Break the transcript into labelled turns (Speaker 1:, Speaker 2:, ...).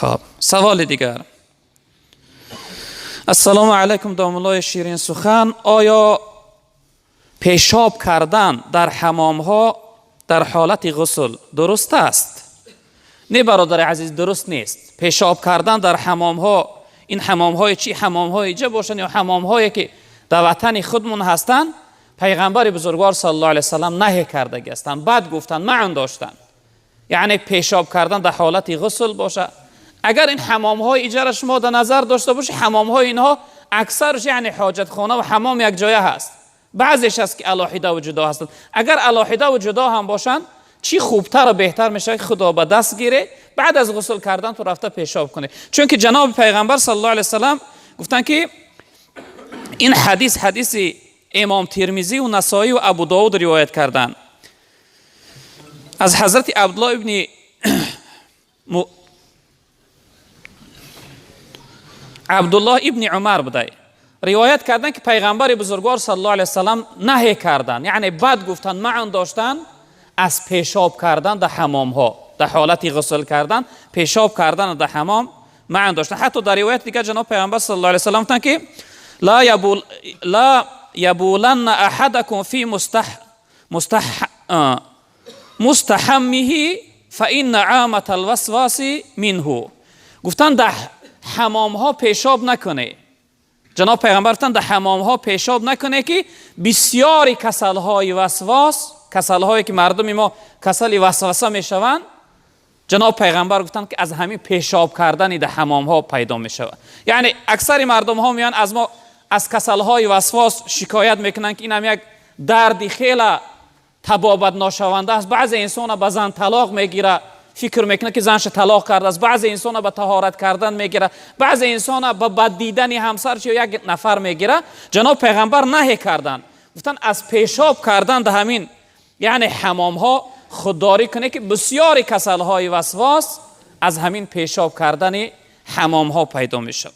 Speaker 1: خب، سوال دیگر. السلام علیکم داملای شیرین سخن. آیا پیشاب کردن در حمام ها در حالت غسل درست است؟ نه برادر عزیز، درست نیست. پیشاب کردن در حمام ها، این حمام های چی؟ حمام های اینجا باشن یا حمام هایی که در وطن خودمون هستن، پیغمبر بزرگوار صلی الله علیه وسلم نهی کردگی هستند، بد گفتن، منع داشتن. یعنی پیشاب کردن در حالت غسل باشه. اگر این حمام های اینجا را شما در نظر داشته باشی، حمام های اینها اکثرش یعنی حاجت خانه و حمام یک جایه هست، بعضیش هست که علاحده و جدا هستند. اگر علاحده و جدا هم باشن، چی خوبتر و بهتر میشه که خدا به دست گیره، بعد از غسل کردن تو رفته پیشاب کنه. چون که جناب پیغمبر صلی الله علیه وسلم گفتن که این حدیث، حدیث امام ترمذی و نسائی و ابو داود روایت کردن، از حضرت عبدالله ابن عبدالله ابن عمر بوده، روایت کردن که پیغمبر بزرگوار صلی الله علیه وسلم نهی کردن، یعنی بد گفتن، منع داشتن از پیشاب کردن در حمام ها. در حالت غسل کردن پیشاب کردن در حمام منع داشتن. حتی در روایت دیگه جناب پیغمبر صلی الله علیه وسلم گفتن که لا یبولن احدکم فی مستحمه فان عامة الوسواس منه. گفتن در حمام ها پیشاب نکنه. جناب پیغمبر گفتن در حمام ها پیشاب نکنه که بسیاری کسل های وسواس، کسل هایی که مردم ما کسل وسوسه میشوند، جناب پیغمبر گفتن که از همین پیشاب کردن در حمام ها پیدا میشود. یعنی اکثر مردم ها میان از ما از کسل های وسواس شکایت میکنن که این هم یک درد خیلی طبابت ناشونده است. بعضی انسان به زن طلاق میگیره، فکر میکنه که زنش طلاق کرده است. بعضی انسان به طهارت کردن میگیره، بعضی انسان به بد دیدن همسرش یک نفر میگیره. جناب پیغمبر نهی کردن، گفتن از پیشاب کردن در همین یعنی حمام ها خودداری کنه که بسیاری کسل های وسواس از همین پیشاب کردن حمام ها پیدا می شود.